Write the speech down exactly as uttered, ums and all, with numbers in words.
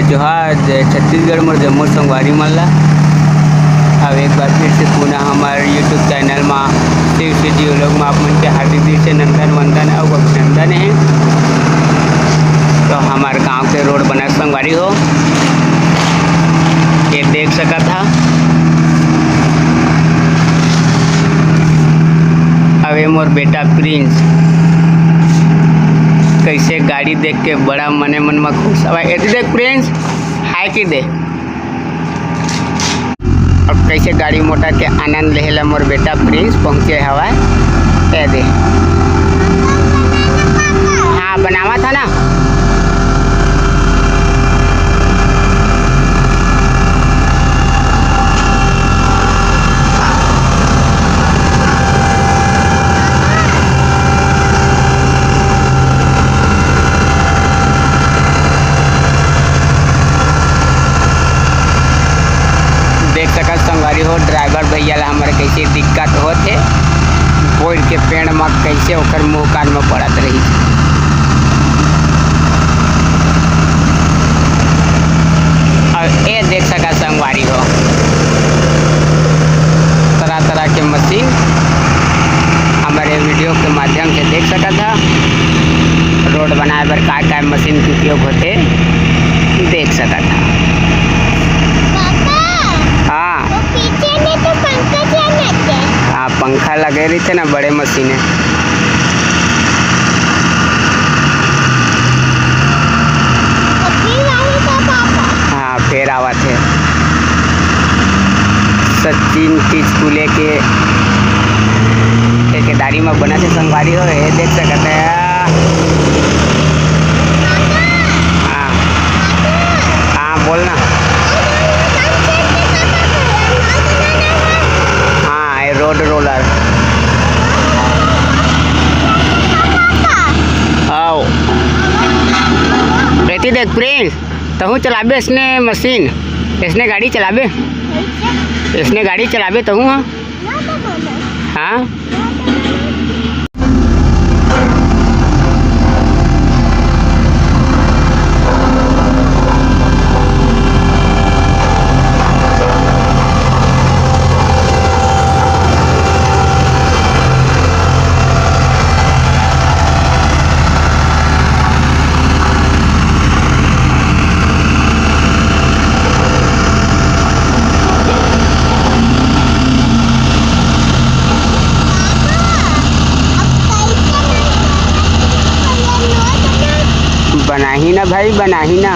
जोहार, जय छत्तीसगढ़, मोर जम्मो संगवारी मन ला। अब एक बार फिर से पुनः हमार YouTube चैनल मा शिव सीधी व्लॉग मा आप मन के हार्दिक दिल से नंदन वंदन अउ अभिनंदन हे। तो हमार गांव के रोड बना संगवारी हो, ये देख सकत हा। अबे मोर बेटा प्रिंस कैसे गाड़ी देख के बड़ा मने मन में खुश हवा। एती देख प्रिंस, हाय की दे। अब कैसे गाड़ी मोटर के आनंद लेहेला मोर बेटा प्रिंस पहुँचे हवा। ए दे। हाँ, बनावा था ना। देख सकत संगवारी हो, ड्राइवर भैया ला हमर कैसे दिक्कत होत हे, बोल के पेड़ म कैसे ओकर मुंह कान म पड़त रही। और ए देख सकत संगवारी हो, तरह तरह के मशीन हमारे वीडियो के माध्यम से देख सकत हा। रोड बनाए बर का का मशीन के उपयोग होते, देख सकत हा। पापा, हाँ। वो पीछे में तो पंखा चलत हे। हाँ, पंखा लगे रहिथे ना, बड़े मशीन हे। तो फिर आवे तो पापा। हाँ, फेर आवत हे। सचिन टिचकुले के ठेकेदारी म बनत हे संगवारी हो, ये देख सकत हे। हाँ, हाँ, बोल ना। हाँ, ये रोड रोलर। आओ। एती देख प्रिंस, तहूँ चलाबे इसने मशीन, इसने गाड़ी चलाबे, इसने गाड़ी चलाबे तहूँ, हाँ? हाँ। बनाही ना भाई, बनाही ना।